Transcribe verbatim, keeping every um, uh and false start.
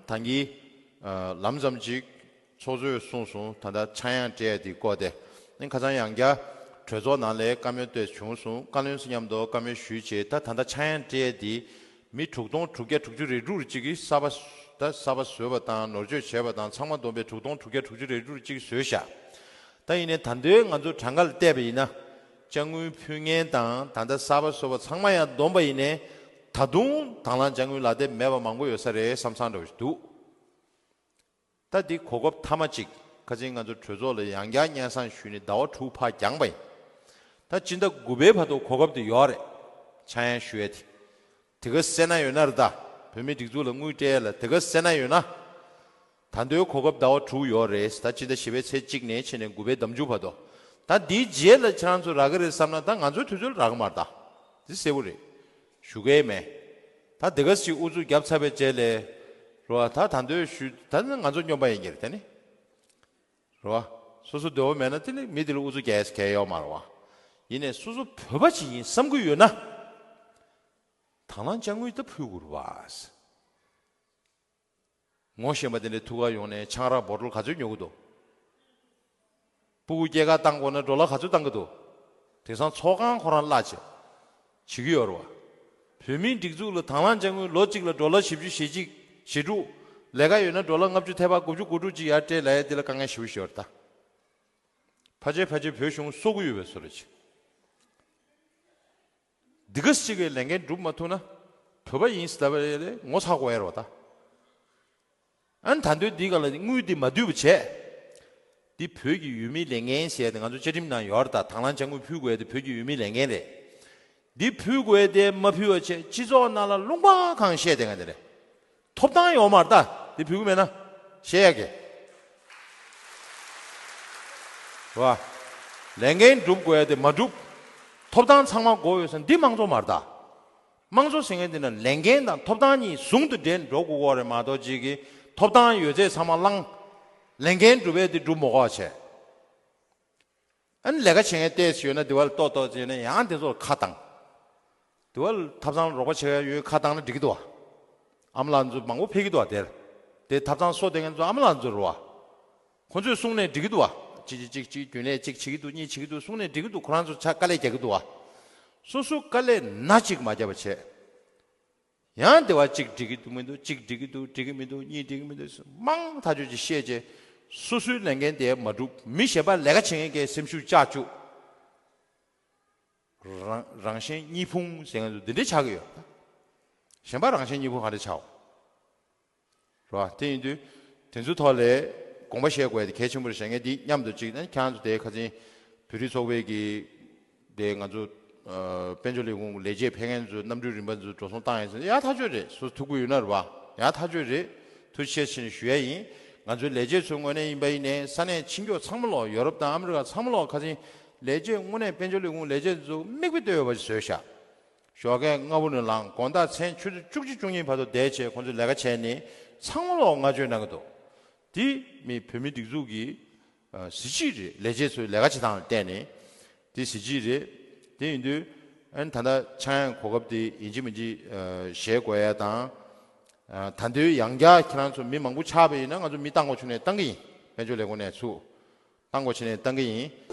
ད་གིན་ལམ་ཙམ་ཅིག་ཚོགས་གཙོས་གསུངས་སོང་། ད་ལྟ་ཆག་ཡང་སྤྲད་ཡ་དེ་སྐོར་དེ། ཨ་ནི་ཁ་སང་ཡང་བསྐྱར་གྲོས་ཚོགས་ནང་ལ་བཀའ་མོལ་དེ་བྱུང་སོང་། བཀའ་བློན་ཚོ་མཉམ་དུ་བཀའ་མོལ་ཞུས་བྱས། ད་ད་ལྟ་ཆག་ཡང་སྤྲད་ཡ་དེ་མི་དྲུག་སྟོང་དྲུག་བརྒྱ་དྲུག་ཅུ་རེ་དྲུག་ཅིག་གིས་གསར་པ་ད་གསར་པ་བཟོས་པ་དང་ནོར་བཅོས་བྱས་པ་དང་ཚང་མ་བསྡོམས་པས་དྲུག་སྟོང་དྲུག་བརྒྱ་དྲུག་ཅུ་རེ་དྲུག་ཅིག་བཟོས་བཞག་ད་ཡིན་ནའི་ད་དུང་ང་ཚོ་གྲངས་ཀ་ལ་བལྟས་པ་ཡིན་ན། ཅ་དངུལ་ཕུལ་མཁན་དང་ད་ལྟ་གསར་པ་བཟོ་བ་ཚང་མ་ཡང་བསྡོམས་པ་ཡིན་ནའི། ད་དུང་དང་བླངས་ཅ་དངུལ་ལག་དེབ་མེད་པ་མང་པོ་ཡོད་ས་རེད་བསམ་བསམ་འདྲ་བོ་ཞིག་འདུག་ད་འདི་གོ་སྐབས་མཐའ་མ་གཅིག་ཁ་ཆེ་ང་ཚོ་གྲོས་ཚོགས་ལ་ཡང་བསྐྱར་སྙན་སེང་ཞུས་ནས་ཟླ་བ་དྲུག་ཕར་འགྱངས་པ་ཡིན། ད་སྤྱི་ཟླ་དགུ་པའི་བར་དུ་གོ་སྐབས་དེ་ཡོད་རེད། ཆག་ཡང་ཞུ་ཡ་དེ། དེ་ག་སེ་ན་ཡོད་ན་རེད་ད། བོད་མིའི་སྒྲིག་འཛུགས་ལ་དངུལ་སྤྲད་ཡ་ལ་དེ་ག་སེ་ན་ཡོད་ན། ད་དུང་གོ་སྐབས་ཟླ་བ་དྲུག་ཡོད་རེད། ད་སྤྱི་ཟླ་བཞི་པའི་ཚེས་གཅིག་ནས་ཕྱིན་ནས་དགུ་པའི་ཟླ་མཇུག་བར་དུ། ད་འདིའི་རྗེས་ལ་ཁྱེད་རང་ཚོ་རག་གི་རེད་བསམ་ན་ད་ང་ཚོའི་དུས་ཚོད་ལ་རག་གི་མ་རེད་ད། འདི་གསལ་པོ་རེད། ཞུ་གི་མེད། ད་དེ་ག་ཞིག་ཨུ་ཚུགས་བརྒྱབ་ཚར་བའི་རྗེས་ལ། རེད་བ། ད་ད་དུང་ཞུ་ད་ནི་ང་ཚོ་སྨྱོན་པ་ཡིན་གྱི་རེད་དེ་ནི། རེད་བ། སོ་སོ་འདོད་པ་མེད་ན་དེ་ནི་མི་དེ་ལ་ཨུ་ཚུགས་རྒྱག་ཡས་གང་ཡང་ཡོད་མ་རེད་བ། ཡིན་ནའི་སོ་སོ་བོད་པ་ཅིག་ཡིན་བསམ་གྱི་ཡོད་ན། དང་བླངས་ཅ་དངུལ་ད་ཕུལ་དགོས་རེད་བ། ངོ་ཤེས་པ་དེ་འདྲའི་ཐུག་ག་ཡོང་ནས་ཆང་རག་བོ་ཊལ་ག་ཚོད་ཉོ་གི་འདུག་སྤུ་གུ་སྐྱེས་སྐར་བཏང་དགོས་ན་ཌོ་ལར་ག་ཚོད་བཏང་གི་འདུག་དེང་སང་ཚོགས་ཁང་ཁོ་རང་གླ་བྱེད། བྱེད་ཀྱི་ཡོད་རེད་བ། བོད་མིའི་སྒྲིག་འཛུགས་ལ་དང་བླངས་ཅ་དངུལ་ལོ་གཅིག་ལ་ཌོ་ལར་བཞི་བཅུ་ཞེ་གཅིག་ཞེ་དྲུག་ལས་ཀ་ཡོད་ན་ཌོ་ལར་ལྔ་བཅུ་ཐེ་བ་དགུ་བཅུ་གོ་དྲུག་ཅིག་ཡར་སྤྲད་ལབ་ཡ་དེ་ལ་དཀའ་ངལ་ཞེ་པོ་ཞིག་ཡོད་རེད་ད། ཕལ་ཆེར་ཕལ་ཆེར་བོད་གཞུང་གསོག་གི་ཡོད་པའི་བཟོ་འདྲ་ཅིག་འདི་ག་ཞིག་གི་ལས་འགན་སྒྲུབ་མ་ཐུབ་ན། བོད་པ་ཡིན་ཟེར་ལབ་པ་ལས་ངོ་ཚ་དགོས་ཡ་རེད་བ་ད། ཨ་ནི་ད་དུང་འདི་ག་ལ་དངུལ་འདི་མ་བསྡུས་པ་བྱས། འདི་བོད་ཀྱི་ཡུལ་མིའི་ལས་འགན་ཟེར་ཡ་དེ་ང་ཚོ་བཅའ་ཁྲིམས་ནང་ཡོད་རེད་ད། དང་བླངས་ཅ་དངུལ་ཕུལ་དགོས་ཡ་དེ་བོད་ཀྱི་ཡུལ་མིའི་ལས་འགན་རེད། འདི་ཕུལ་དགོས་ཡ་དེ་མ་ཕུལ་བ་བྱས་སྤྱི་ཚོགས་ནང་ལ་ལུང་པ་གང་བཤད་བསྡད་མཁན་དེ་རེད། ཐོབ་ཐང་ཡོད་མ་རེད་ད། འདི་ཕུལ་གི་མེད་ན་བཤད་ཡ་གི། རེད་བ། ལས་འགན་སྒྲུབ་དགོས་ཡ་དེ་མ་སྒྲུབ། ཐོབ་ཐང་ཚང་མ་དགོས་ཡོད་ཟེར་འདི་དམངས་གཙོ་མ་རེད་ད། དམངས་གཙོ་ཟེར་མཁན་དེ་ན་ལས་འགན་དང་ཐོབ་ཐང་གཉིས་ཟུང་དུ་འབྲེལ་འགྲོ་དགོས་ཀྱི་རེད་མ་གཏོགས་ཅིག་གིས་ཐོབ་ཐང་ཡོད་ཚད་ཚང་མ་བླངས། ལས་འགན་སྒྲུབ་ཡས་དེ་སྒྲུབ་མ་དགོས་པ་བྱས། ཨ་ནི་ལས་ཀ་བྱེད་མཁན་ཏོག་ཙམ་ཡོད་ན་དེ་བ་ལ་ཏོག་ཏོག་ཙམ་ཡོད་ན་ཡང་དེ་ཚོ་ལ་ཁ་བཏང་། དེ་བ་ལ་ཐབ་ཚང་ལ་རོགས་པ་བྱེད་ཡ་ཡོད་ཁ་བཏང་ན་འགྲིག་གི་འདུག་བ། ཨ་མ་ལགས་ཚོ་མང་པོ་ཕེབས་ཀྱི་འདུག་བ་དེར། དེ་ཐབ་ཚང་གསོ་བསྡད་མཁན་ཚོ་ཨ་མ་ལགས་ཚོ་རེད་བ། ཁོ་ཚོས་གསུངས་ནས་འགྲིག་གི་འདུག་བ། གཅིག་གཅིག་གཅིག་རྒྱུན་ལས་གཅིག་བྱེད་ཀྱི་འདུག་གཉིས་བྱེད་ཀྱི་འདུག་གསུངས་ནས་འགྲིག་གི་འདུག་ཁོ་རང་ཚོ་ཆ་དཀའ་ལས་རྒྱག་གི་འདུག་བ། སོ་སོ་དཀའ་ལས་ན་གཅིག་མ་བརྒྱབ་པ་བྱས། ཡང་དེ་བ་གཅིག་འགྲིག་གི་འདུག་མི་འདུག་གཅིག་འགྲིག་གི་འདུག་འགྲིག་གི་མི་འདུག་གཉིས་འགྲིག་གི་མི་འདུག་མང་ཐག་ཆོད་ཅིག་བཤད་རྗེས། སོ་སོའི་ལས་འགན་དེ་མ་འགྲུབ་མི་གཞན་པ་ལས་ཀ་བྱེད་མཁན་གྱི་སེམས་ཤུགས་བཅག་བཅུག་རང་རང་གཞན་གཉིས་ཕུང་ཟེར་མཁན་ཚོ་འདི་འདྲའི་ཆགས་ཀྱི་ཡོད། གཞན་པ་རང་གཞན་གཉིས་ཕུང་ག་འདྲ་ཆགས། རེད་བ། དེ་ཡིན་དུས་དེ་ཚོའི་ཐོག་ལ་དགོངས་པ་བཞེས་དགོས་ཡ་དེ་གལ་ཆེན་པོ་རེད་བཞག་ངས་འདི་མཉམ་དུ་གཅིག་ན་ཁྱེད་རང་ཚོ་དེ་ཁ་སང་བོད་རིགས་ཚོགས་པའི་གི་དེ་ང་ཚོ་ཨ་དཔལ་འབྱོར་ལས་ཁུངས་ལས་བྱེད་ཕེབས་མཁན་ཚོ་གནམ་གྲུའི་རིན་པ་ཚོ་འགྲོ་སོང་བཏང་ཡ་ཚོ་ཡག་ཐག་ཆོད་རེད། སོ་སོ་ཐུགས་ཁུར་ཡོད་ན་རེད་བ། ཡག་ཐག་ཆོད་རེད། ཐུགས་རྗེ་ཆེ་ཞུ་ཡ་ཡིན། ང་ཚོའི་ལས་བྱེད་ཚོའི་ངོས་ནས་ཡིན་པ་ཡིན་ནའི་ས་གནས་ཕྱི་རྒྱལ་ཚང་མ་ལོག་ཡོ་རོབ་དང་ཨ་མི་རི་ཀ་ཚང་མ་ལོག་ཁ་སང་ལས་བྱེད་དངོས་གནས་དཔལ་འབྱོར་ལས་ཁུངས་ལས་བྱེད་ཚོ་མིག་དཔེ་ལྟོས་ཡོད་པ་ཞིག་བཟོས་ཤག་ཞོགས་ཀས་སྔ་པོ་ནས་ལངས་དགོང་དག་མཚན་ཆུ་ཚོད་བཅུ་གཅིག་བཅུ་གཉིས་བར་དུ་བསྡད་བྱས་ཁོང་ཚོས་ལས་ཀ་བྱས་ནས་ཚང་མ་ལོག་བསྔགས་བརྗོད་གནང་གི་འདུག་དེ་མི་བོད་མི་སྒྲིག་འཛུགས་ཀྱི་ཨ་གཟི་བརྗིད་རེད། ལས་བྱེད་ཚོའི་ལས་ཀ་བྱེད་སྟངས་ལ་བལྟས་ནས་དེ་གཟི་བརྗིད་རེད། དེ་ཡིན་དུས་ཨ་ནི་ད་ལྟ་ཆག་ཡང་གོ་སྐབས་དེ་ཡིན་གཅིག་མིན་གཅིག་ཨ་བཞེས་དགོས་ཡ་དང་། ཨ་ད་འདོད་ཡང་བསྐྱར་ཁྱེད་རང་ཚོ་མི་མང་པོ་ཆགས་པ་ཡིན་ན་ང་ཚོ་མི་བཏང་དགོས་བྱུང་ནས་བཏང་གི་ཡིན། དཔལ་འབྱོར་ལས་ཁུངས་ནས་ཚུར་བཏང་དགོས་བྱུང་ནས་བཏང་གི་ཡིན།